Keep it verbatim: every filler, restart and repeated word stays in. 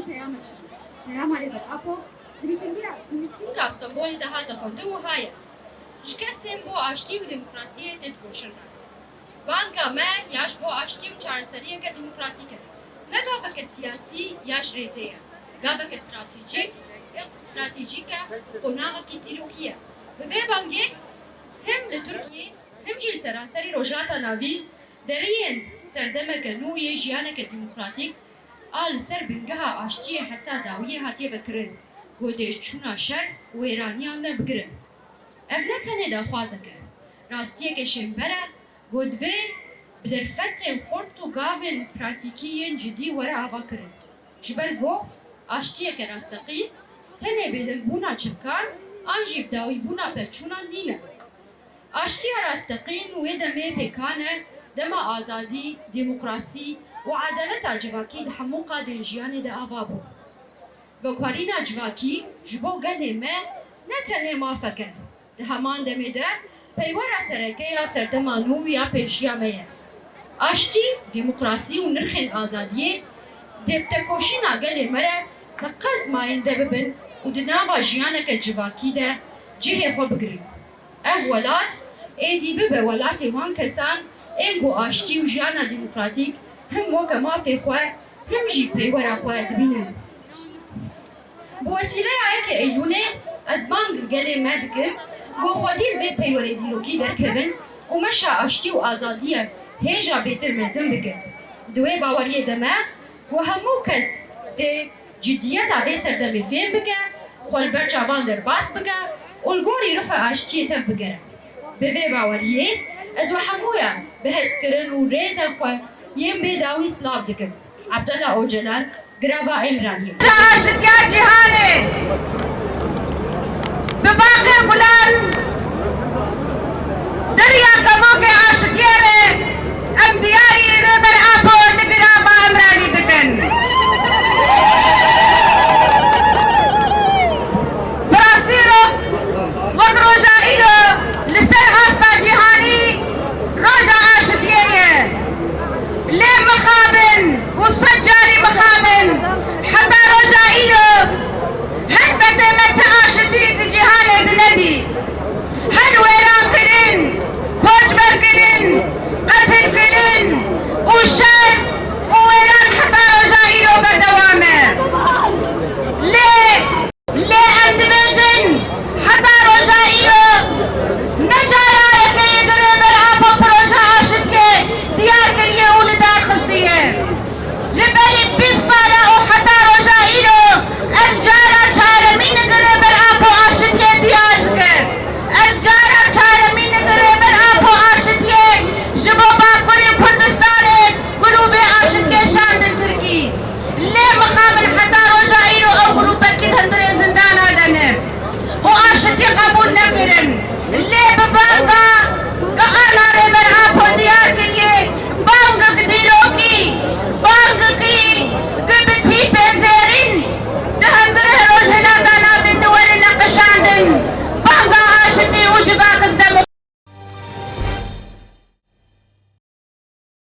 Peyama çi? Peyama Rêber Apo, di mîtingiya, di mîtinga Stenbolê de hate xwendin wiha ye: Şikestên bo aştî û demokrasiyê tê digoşin re. Banga me ya ji bo aştî û çareseriyeke demokratîk e. Ne gaveke siyasî ya ji rêzê ye. Gaveke stratejîk, stratejîk e, qonaxekî dîrokî ye. Bi vê bangê him li Tirkiyê, him jî li seranserî Rojhilata Navîn deriyên serdemeke nû yê jiyaneke demokratîk a li ser bingeha aştiyê heta dawiyê hatiye vekirin, ku dê ji çûna şer û wêraniyan de bigirin. Ev ne tenê daxwazek e, rastiyeke şênber e, ku divê bi derfetên xurt û gavên pratîkî yên cidî were avakirin. Ji ber ku aştiyeke rasteqîn tenê bêdengbûna çivkan an jî bidawîbûna pevçûnan nîne. Aştiya rasteqîn wê demê pêkan e, dema azadî, demokrasî û edaleta civakî di hemû qadên jiyanê de ava bû. Veguherîna civakî ji bo gelê me ne tenê mafek e, di heman demê de peywera sereke ya serdema nû ya pêşiya me ye. Aştî, demokrasî û nirxên azadiyê dê bi tekoşîna gelê me re teqez mayînde bibin û di nava jiyaneke civakî de cihê xwe bigirin. Ev welat êdî bibe welatê wan kesan ên ku aştî û jiyana demokratîk him weke mafê xwe, him jî peywera xwe dibînin. Bi wesîleya yekê Eylûlê ez bang li gelê me dikim ku xwedî li vê peywerê dîrokî derkevin û meşa aştî û azadiyê hêja bêtir mezin bikin. Di wê baweriyê de me ku hemû kes dê cidiyeta vê serdemê fêm bike, xwe li ber çavan derbas bike û li gorî ruha aştiyê tev bigere. Bi vê baweriyê ez we hemûyan bi hezkirin û rêza xwe yên bêdawî silav dikim. Abdullah Ocalan, Girava Îmraniyê. Aşitiya cîhanê bi baxê gulan derya kevokê aşitiyê re em diyar